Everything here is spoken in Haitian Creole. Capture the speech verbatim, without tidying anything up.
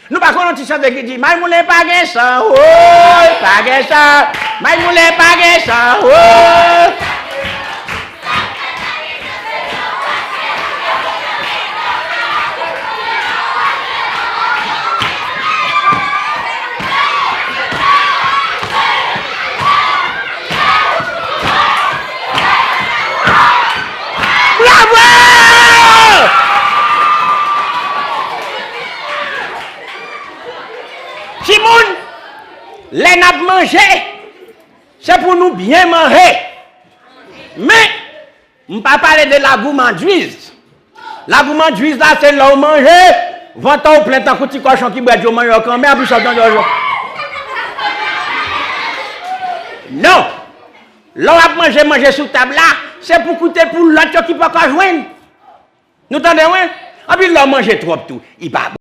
Nou pa konn yon ti chante ki di, May Moulen pa gen san, woy, pa gen san. May Moulen pa gen san, woy. Bravo! Timoun, lè n ap manje, se pou nou byen manje. Men, m pa pale de lagoumandwiz. Lagoumandwiz la, se lè w manje, vant ou plen tankou ti kòchon ki bwè dlo mannyòk an mè, epi sòt nan djòjò. Non! Lè w ap manje, manje sou tab la, se pou koute pou lòt yo ki poko jwenn. Nou tande mwen? Anpil lè w manje twòp tou, li pa